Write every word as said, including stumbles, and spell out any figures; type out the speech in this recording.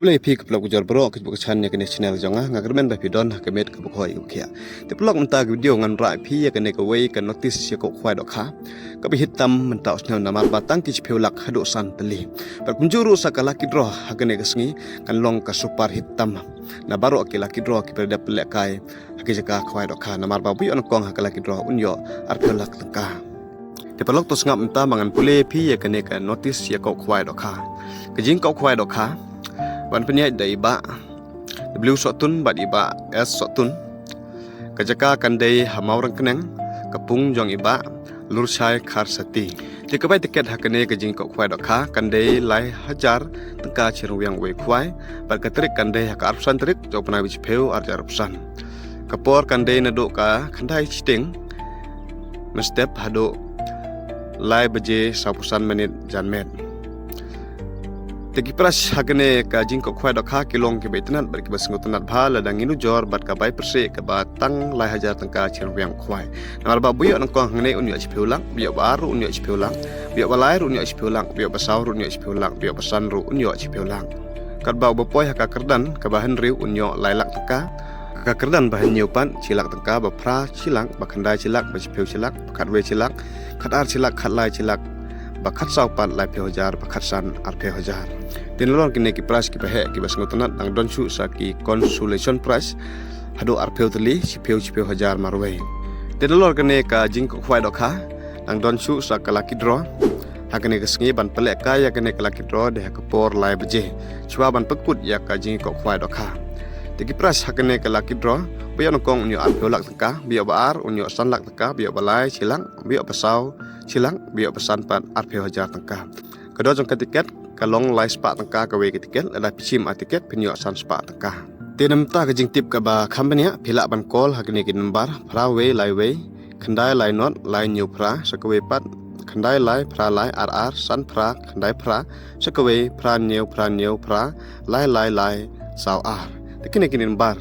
Khublei phi ki paralok ki jor baroh ki ba kyrshan ïa kane ka channel jong nga, nga kyrmen ba phi don ha ka met kaba khuid u khia. Te paralok mynta ka video ngan rah phi ïa kane kawei ka notice ïa ka khwai dohkha kaba hit tam mynta u snem namar ba tang ki shiphew lak haduh san tylli. Bad kumjuh ruh sa ka lucky draw ha kane ka sngi kan long ka super hit tam na baroh ki lucky draw kiba dep lehkai ha ki jaka khwai dohkha namar ba uba ïoh nyngkong ha ka lucky draw un ïoh arphew lak tyngka. Te paralok to sngap mynta ba ngan pule phi ïa kane ka notice ïa ka khwai dohkha. Ka jingkop khwai dohkha ban pynïaid da i Bah W Sohtun bad i Bah S Sohtun. Ka jaka kan dei ha Mawryngkneng, ka pung jong i Bah Lurshai Kharsati. Te ka bai tiket ha kane ka jingkop khwai dohkha kan dei lai hajar tyngka shi ryngwiang uwei u khwai bad ka tarik kan dei ha ka arphew san tarik jong u bnai ba shiphew arhajar arphew san. Ka por kan dei naduh ka khyndai shiteng mynstep haduh lai baje sawphew san minit janmiet. Te ki prize ha kane ka jingkop khwai dohkha ki long kiba itynnad bad kiba sngewtynnad bha lada ngin nujor bad ka bai pyrshah kaba tang lai hajar tyngka shi ryngwiang u khwai. Namar ba uba ïoh nyngkong hangne un ïoh shiphew lak, uba ïoh ba ar ruh un ïoh shiphew lak, uba ïoh ba lai ruh un ïoh shiphew lak, uba ïoh ba saw ruh un ïoh shiphew lak, uba ïoh ba san ruh un ïoh shiphew lak. Katba uba poi ha ka kyrdan kaba hynriew un ïoh lai lak tyngka. Ka kyrdan ba hynñiew pat shi lak tyngka, ba phra shi lak, ba khyndai shi lak, ba shiphew shi lak, ba khatwei shi lak, khatar shi lak, khatlai shi lak, ba khatsaw pat laiphew hajar, ba khatsan arphew hajar. Te nalor kine ki prize kiba heh kiba sngewtynnad dang don shuh sa ki consolation prize haduh arphew tylli, shiphew shiphew hajar marwei. Te nalor kane ka jingkop khwai dohkha dang don shuh sa ka lucky draw ha kane ka sngi. Ban pynlehkai ïa kane ka lucky draw dei ha ka por lai baje shuwa ban pynkut ïa ka jingkop khwai dohkha. Te ki prize ha kane ka lucky draw, uba ïoh nyngkong un ïoh arphew lak tyngka, uba ïoh ba ar un ïoh san lak tyngka, uba ïoh ba lai shi lak, uba ïoh ba saw shi lak, uba ïoh ba san pat arphew hajar tyngka. Ka dor jong ka tiket ka long lai spah tyngka kawei ka tiket, lada phi shim ar tiket phin ïoh san spah tyngka. Te namar ka jingtip kaba kham bniah phi lah ban call ha kine ki number phra wei lai wei khyndai lai not lai hynñiew phra, sa kawei pat khyndai lai phra lai ar ar san phra khyndai phra, sa kawei phra hynñiew phra hynñiew phra lai lai lai saw ar. Te kine ki number